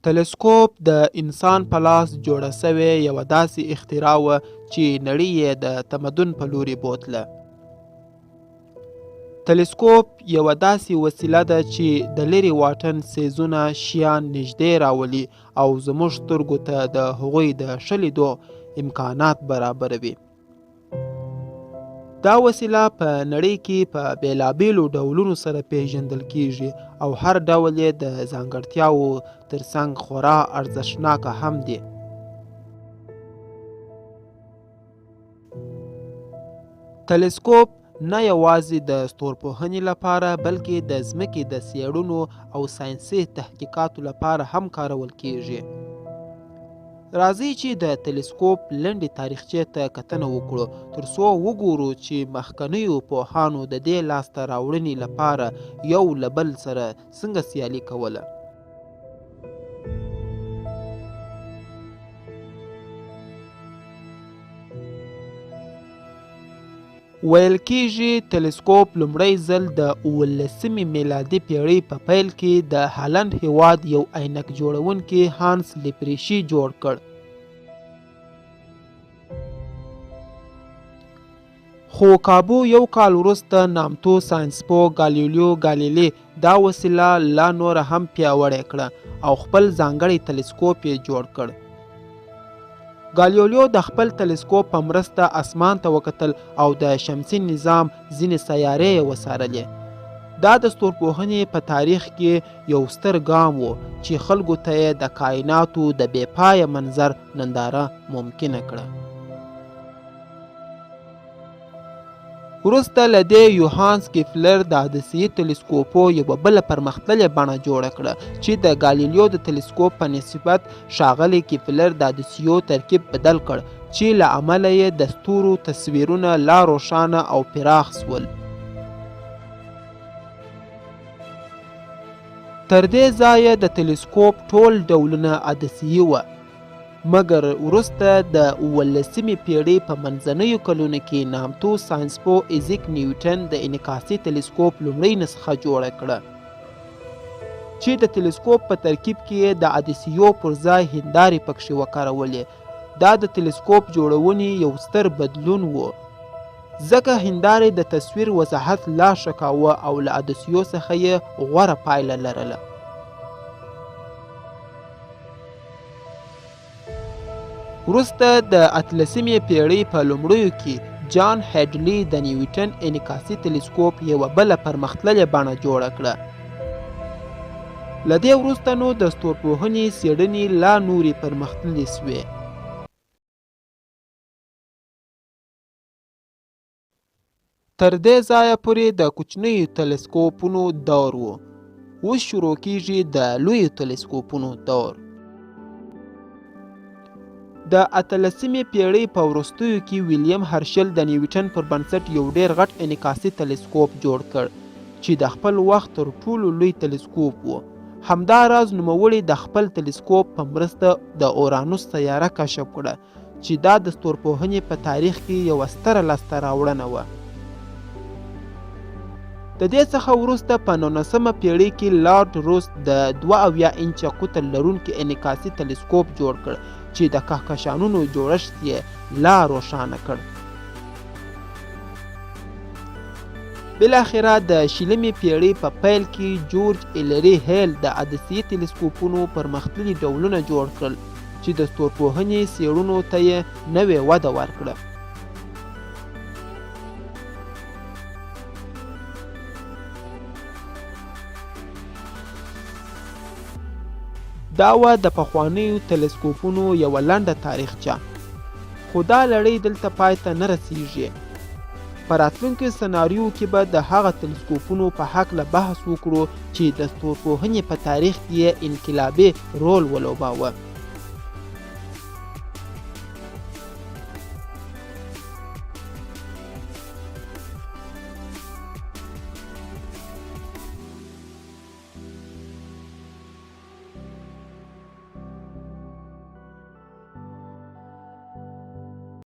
تلسکوپ د انسان په لاس جوړه شوې یوه داسې اختراع وه چې نړۍ یې د تمدن په لوري بوتله. تلسکوپ یوه داسې وسیله ده چې د لرې واټن څیزونه شیان نږدې راولي او زموږ سترګو ته د هغوی د ښه لیدو امکانات برابروي. دا وسیله په نړۍ کې په بیلابیلو ډولونو سره پیژندل کیږي او هر ډول یې د ځانګړتیاوو ترڅنګ خورا ارزښتناکه هم دي. تلسکوپ نه یوازې د ستورپوهنې لپاره بلکې د ځمکې د څېړنو او ساینسي تحقیقاتو لپاره هم کارول کیږي. راځئ چې د تلسکوپ لنډې تاریخچې ته کتنه وکړو تر څو وګورو چې مخکنیو پوهانو د دې لاسته راوړنې لپاره یو له بل سره څنګه سیالي کوله. ویل کیږي تلسکوپ لومړی ځل د اوولسمې میلادي پیړۍ په پیل کې د هالنډ هیواد یو عینک جوړونکي هانس لیپریشي جوړ کړ. خو کابو یو کال وروسته نامتو ساینسپوه ګالیلیو ګالیلي دا وسیله لا نوره هم پیاوړې کړه او خپل ځانګړی تلسکوپ یې جوړ کړ. ګالیولیو د خپل تلسکوپ په مرسته اسمان ته وکتل او د شمسي نظام ځینې سیارې یې وڅارلې. دا د ستورپوهنې په تاریخ کې یو ستر ګام و چې خلکو ته یې د کایناتو د بې پایه منظر ننداره ممکنه کړه. وروسته له دې یوهانس کیفلر د عدسیي تلسکوپو یوه بله پرمختللې بڼه جوړه کړه چې د ګالیلیو د تلسکوپ په نسبت ښاغلي کیفلر د عدسیو ترکیب بدل کړ چې له امله یې د ستورو تصویرونه لا روښانه او پراخ شول. تر دې ځایه د تلسکوپ ټول ډولونه عدسیي وه. مګر وروسته د اوولسمې پېړۍ په منځنیو کلونو کې نامتو ساینسپوه ایزیک نیوټن د انعکاسي تلسکوپ لومړۍ نسخه جوړه کړه چې د تلسکوپ په ترکیب کې یې د عدسیو پر ځای هندارې پکښې وکارولې. دا د تلسکوپ جوړونې یو ستر بدلون و، ځکه هندارې د تصویر وضاحت لا ښه کاوه او له عدسیو څخه یې غوره پایله لرله. وروسته د اتلسمې پیړۍ په لومړیو کې جان هډلي د نیوټن انعکاسي تلسکوپ یوه بله پرمختللې بڼه جوړه کړه. له دې وروسته نو د ستورپوهنې څېړنې لا نورې پرمختللې شوې. تر دې ځایه پورې د کوچنیو تلسکوپونو دور و. اوس شروع کیږي د لویو تلسکوپونو دور. د اتلسمې پیړۍ په وروستیو کې ویلیم هرشل د نیوټن پر بنسټ یو ډیر غټ انعکاسي تلسکوپ جوړ کړ چې د خپل وخت تر ټولو لوی تلسکوپ و. همداراز نوموړي د خپل تلسکوپ په مرسته د اورانوس سیاره کشف کړه چې دا د ستورپوهنې په تاریخ کې یوه ستره لاسته راوړنه وه. د دې څخه وروسته په نولسمه پیړۍ کې لارډ روس د 72 انچه قطر لرونکي انعکاسي تلسکوپ جوړ کړ چې د کهکشانونو جوړښت یې لا روښانه کړ. بالاخره د شلمې پیړۍ په پیل کې جورج ایلري هیل د عدسیي تلسکوپونو پرمختللي ډولونه جوړ کړل چې د ستورپوهنې څېړونو ته یې نوې وده ورکړه. دا وه د پخوانیو تلسکوپونو یوه لنډه تاریخچه. خو دا لړۍ دلته پای ته نه رسیږي. په راتلونکو سناریو کې به د هغه تلسکوپونو په هکله بحث وکړو چې د ستورپوهنې په تاریخ کې یې انقلابي رول ولوباوه.